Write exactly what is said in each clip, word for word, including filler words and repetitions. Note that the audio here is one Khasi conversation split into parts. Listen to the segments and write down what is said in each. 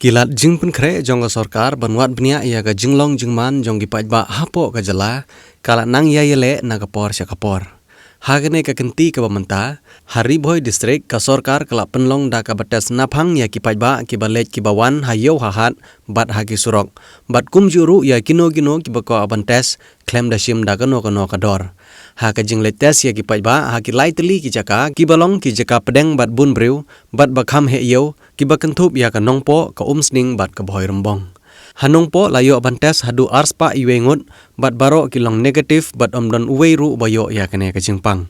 Ki lad jingpynkhreh jong ka sorkar ban wad bniah ïa ka jinglong jingman jong ki paidbah hapoh ka jylla ka la nang ïa ïaleh na ka por sha ka por. Ha kane ka kynti kaba mynta, ha Ri Bhoi District ka sorkar ka la pynlong da kaba test naphang ïa ki paidbah kiba leit kiba wan ha ïew ha hat bad ha ki surok, bad kumjuh ruh ïa kino kino kiba kwah ban test khlem da shim da kano kano ka dor. Ha ka jingleit test ïa ki paidbah ha ki lai tylli ki jaka kiba long ki jaka pdeng bad bun briew bad ba kham heh ïew, kiba kynthup ïa ka Nongpoh, ka Umsning bad ka Bhoirymbong. Ha Nongpoh la ïoh ban test haduh arspah iwei ngut bad baroh ki long negative bad ym don uwei ruh ba ïoh ïa kane ka jingpang.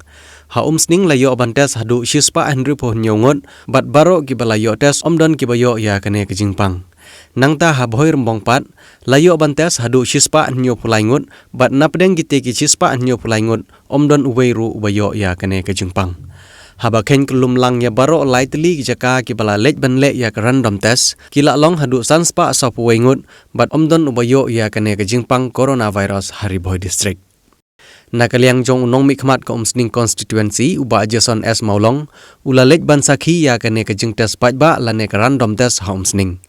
Ha Umsning la ïoh ban test haduh shispah hynriewphew hynñiew ngut bad baroh kiba la ïoh test ym don kiba ïoh ïa kane ka jingpang. Nangta ha Bhoirymbong pat la ïoh ban test haduh shispah hynñiewphew lai ngut bad napdeng kitei ki shispah hynñiewphew lai ngut ym don uwei ruh uba ïoh ïa kane ka jingpang. Haba kheiñ kyllum lang ïa baroh lai tylli ki jaka kiba la leit ban leh ïa ka random test, ki la long haduh sanspah sawphew wei ngut bad ym don uba ïoh ïa kane ka jingpang coronavirus ha Ri Bhoi District. Na ka liang jong u nongmihkhmat ka Umsning Constituency, u Bah Jason S Mawlong, u la leit ban sakhi ïa kane ka jingtest paidbah lane ka random test ha Umsning.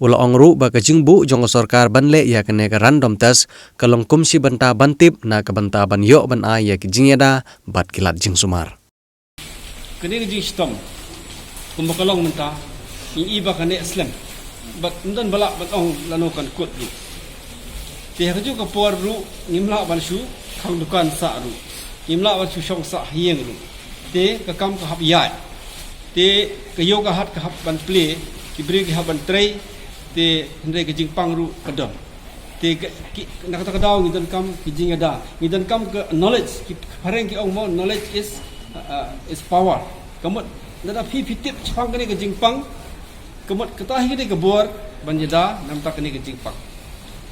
U la ong ruh ba ka jingbuh jong ka sorkar ban leh ïa kane ka random test ka long kum shi bynta ban tip na ka bynta ban ïoh ban ai ïa ki jingïada bad ki lad jingsumar. Kane ka jingshitom kumba ka long mynta, ngi i ba ka neh slem bad ym don ba lah ban ong lano kan kut ïa. Te ha kajuh ka por ruh ngim lah ban shu khang dukan sah ruh, ngim lah ban shu shong sah ha ïing ruh. Te ka kam ka hap ïaid, te ka ïew ka hat ka hap ban plie, ki briew ki hap ban trei. Te hynrei ka jingpang ruh ka don. Te ka, ki, na kata ka daw ngi donkam ki jingïada, ngi donkam ka knowledge, ki phareng ki ong mo, knowledge is, uh, uh, is power. Ka mut lada phi phi tip shaphang kane ka jingpang, ka mut kata hi kane ka bor ban ïada na bynta kane ka jingpang.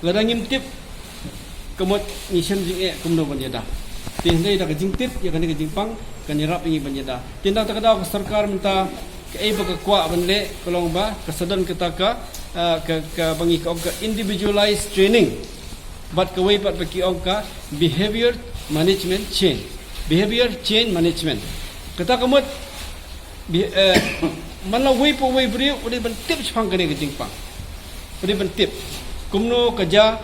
Lada ngim tip, ka mut ngi shem jingeh kumno ban ïada. Te hynrei da ka jingtip ïa kane ka jingpang kan ïarap ïa ngi ban ïada. Te na kata ka daw ka sorkar mynta kaei ba ka kwah ban leh ka long ba ka sa don kata ka, ah, ka, kaba ngi ka ong ka individualized training. Bad kawei pat ba ki ong ka behavior management change. Behavior change management. Kata ka mut, bi-, eh, man la uwei pa uwei u briew u dei ban tip shaphang kane ka jingpang. U dei ban tip kumno ka jia,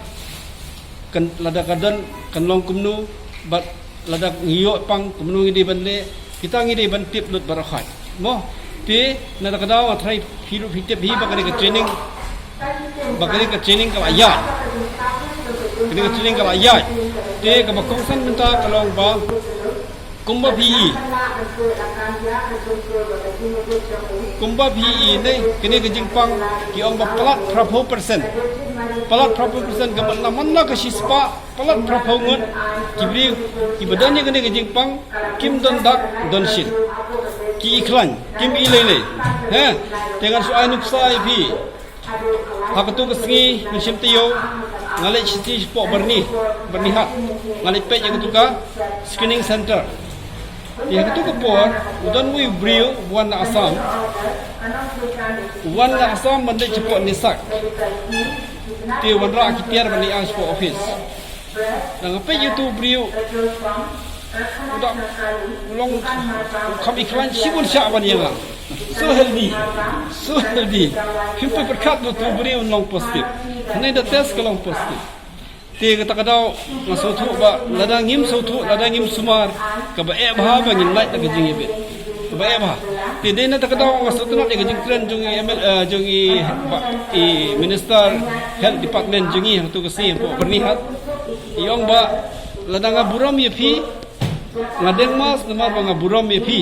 kan, lada ka don kan long kumno, bad lada ngi ïoh pang kumno ngi dei ban leh, kita ngi dei ban tip lut baroh khat. Mo, te na kata ka daw nga tharai phi ruh phi tip hi ba kane ka training, ba kane ka training ka la ïaid. Kane ka training ka la ïaid. Te kaba kongsan mynta ka long ba kumba phi i, kumba phi i ne, kane ka jingpang ki ong ba palat phraphew percent. Palat phraphew percent ka mut na man la ka shispah, palat phraphew ngut ki briew kiba don ïa kane ka jingpang kim don dak don shin. Ki i khlaiñ, kim i lei lei. He, te ngan shu ai nuksa ïa phi. Ha katu ka sngi mynshim taïew nga leit shisha shapoh Byrni, Byrnihat. Nga leit peit ïa katu ka screening center. Te ha katu ka por u don uwei u briew u wan na Assam. U wan na Assam ban leit shapoh NESAC. Te u wanrah ki tiar ban leit ai shapoh office. Nga peit ïa utu u briew, u da, u long, u kham i khlaiñ shibun shah ban ïa nga. So healthy, so healthy. Phim poi pyrkhat ba utu u briew un long positive. Hangne da test ka long positive. Te kata ka daw nga sngewthuh ba lada ngim sngewthuh, lada ngim sumar, kaba eh bha ba ngin lait da ka jingïabit. Kaba eh bha. Te dei na kata ka daw nga sngewtynnat ïa ka jingkren jong i M L A, eh, jong i, ba, i Minister Health Department jong i ha katu ka sngi hapoh Byrnihat. I ong ba lada nga burom ïa phi, nga deng mask namar ba nga burom ïa phi.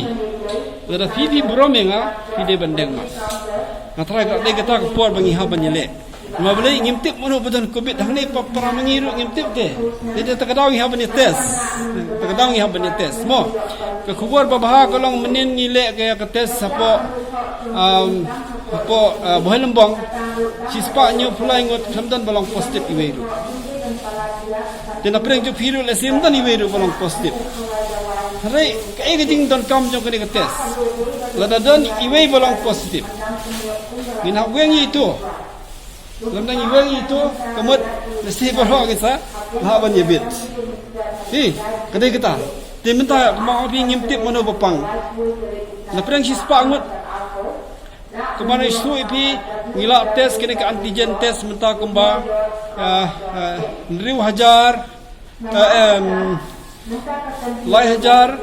Lada phi phi burom ïa nga, phi dei ban deng mask. Nga tharai ka dei kata ka por ba ngi hap ban ïaleh. Namar balei ngim tip mano ba don covid hangne pa para ma ngi ruh ngim tip te. Dei da kata ka daw ngi hap ban ïa test. Kata ka daw ngi hap ban ïa test. Mo. Ka khubor ba bha ka long mynnin ngi leh ka, ka test hapoh, um, hapoh, uh, Bhoirymbong. Shispah hynñiewphew lai ngut khlem don ba long positive iwei ruh. Te na pdeng jong phi ruh lehse ym don iwei ruh ba long positive. Hynrei kaei ka jingdonkam jong kane ka test? Lada don iwei ba long positive, ngin hap weng ïa ito. Lada ngim weng ïa ito, ka mut lehse baroh ngin sa lah ban ïabit. Hi, ka dei kata. Te mynta kumba ong phi ngim tip mano ba pang. Na pdeng shispah ngut Kumba nga ïathuh ïa phi, ngi la test kine ka antigen test mynta kumba, ah, ah, hynriew hajar, ah, em, lai hajar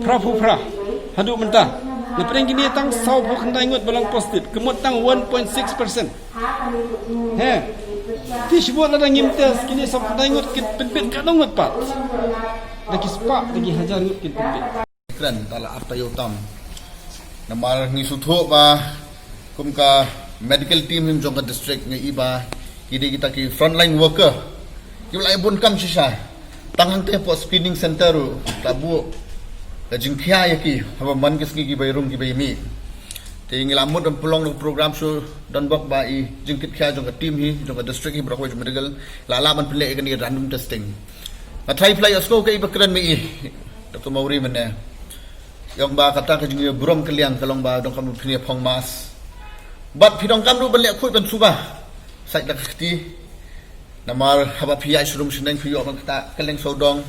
phra phew phra haduh mynta. Na pdeng kine tang saw phew khyndai ngut ba long positive, ka mut tang one point six percent. He. Te shibun lada ngim test, kine saw phew khyndai ngut kin pynbit katno ngut pat? Da ki spah, da ki hajar ngut kin pynbit. Kren, ta la arta ïoh tam. Namar ngi sngewthuh ba kum ka medical team hi jong ka district ngi i ba ki dei kita ki frontline worker. Ki la ai bun kam shisha. Tang hangta hapoh screening center ruh la buh ka jingkhia ïa ki, haba man ka sngi ki ba ïarung ki ba ïamih. Te ngi la mut ban pynlong ka program shu don bok ba i jingkit khia jong ka team hi, jong ka district hi baroh kawei jong medical, la lah ban pynleh ïa kane ka random testing. Nga tharai phi la ïohsngew ka i ba kren mynne, Doctor Mawrie mynne. Ïa ong ba kata ka jingïaburom kylliang ka long ba donkam ba phin ïa phong mask. Bad phi donkam ruh ban leh khuid ban suba. Sait da ka kti. Namar haba phi ïaid sha rum sha neng phi ïoh ban ktah kylleng sawdong.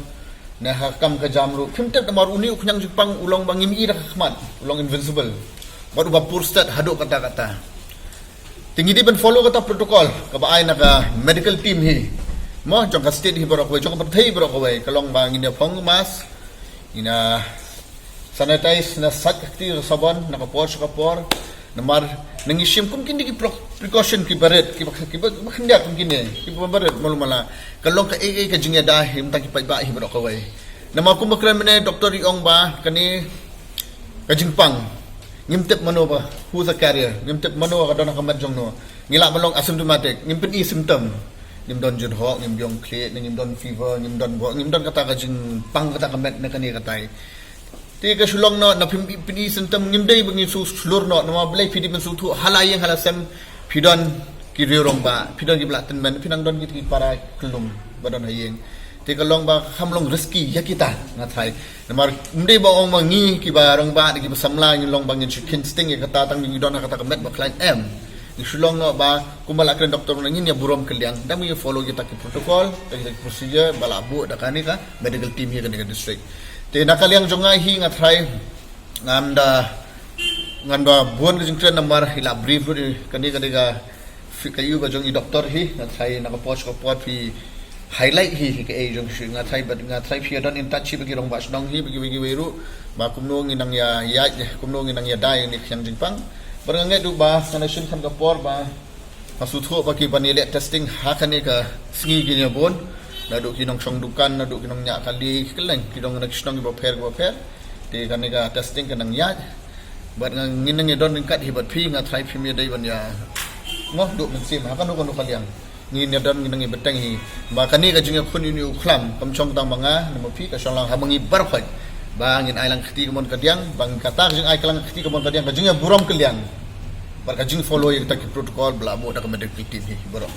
Ne ha ka kam ka jam ruh phim tip namar une u khñiang jingpang u long ba ngim i da ka khmat, u long invisible. Bad uba pur stet haduh katta katta. Te ngi dei ban follow kata protocol kaba ai na ka medical team hi. Mo, jong ka state hi baroh kawei, jong ka pyrthei baroh kawei, ka long ba ngin ïa phong mask, ngin ïa sanitize, na sait ka kti ka sabon na ka por sha ka por. Namar ngi shim kum kine ki pro-, precaution kiba rit, kiba, kiba, kiba khyndiat kum kine, kiba rit malu mala. Ka long kaei kaei ka jingïada hi mynta ki paidbah hi baroh kawei. Namar kumba kren mynne doctor i ong ba kane ka jingpang, ngim tip mano ba, who's the carrier, ngim tip mano ka don ha ka met jong no. Ngi lah ban long asymptomatic, ngim pyni symptom. Ngim don jynhok, ngim biang khlieh, ngim don fever, ngim don bok, ngim don kata ka jingpang kata ka met ne kane katai. Te ka shu long noh, na phim pyni symptom ngim dei ba ngin shu shlur noh, namar balei phi dei ban sngewthuh ha la ïing ha la sem phi don ki riew rangbah, phi don kiba la tymmen, phi nang don ki para kyllum ba don ha ïing. Te ka long ba kham long risky ïa kita, nga tharai. Namar ym dei ba ong ba ngi kiba rangbah ne kiba samla ngin long ba ngin shu kheiñ sting ïa kata tang ngi don ha kata ka met ba khlaiñ, em. Ngi shu long noh ba kumba la kren doctor, ngin ïaburom kylliang, dang ngi follow kita ki protocol, kita ki procedure ba la buh da kane ka medical team hi kane ka district. Te na ka liang jong nga hi nga tharai ngan da, ngan da bun ka jingkren namar i la brief lut kane, kane ka, ka ïu ka jong i doctor hi, nga tharai na ka por sha ka por phi highlight hi, hi kaei jong shu, nga tharai, bad nga tharai phi ïa don in touch hi bad ki rangbah shnong hi, bad kiwei kiwei ruh ba kumno ngin nang ïa, ïa, kumno ngin nang ïada ïa kane ka khñiang jingpang. Bad nga ngeit ruh ba ngan shim khan ka por ba nga sngewthuh ba ki ban ïaleh testing ha kane ka sngi kin ïa bun. Naduh ki nongshong dukan, naduh ki nongñiah kali, kylleng ki dong na ki shnong kiba pher kiba pher. Te kane ka testing kan nang ïaid. Bad nga, ngin nang ïa don ryngkat hi bad phi, nga tharai phim ïa dei ban ïa, mo, duh mynsiem ha kano kano ka liang. Ngin ïa don, ngin nang ïa bteng hi. Ba kane ka jingïakhun ïa une u khlam kam shong tang ma nga ne ma phi, ka shong lang ha ma ngi baroh. Ba ngin ai lang kti ka mon ka diang, ba ngin, kata ka jingai ka lang kti ka mon ka diang, ka jingïaburom kylliang. Bad ka jingfollow ïa kita ki protocol ba la buh da ka medical team hi baroh.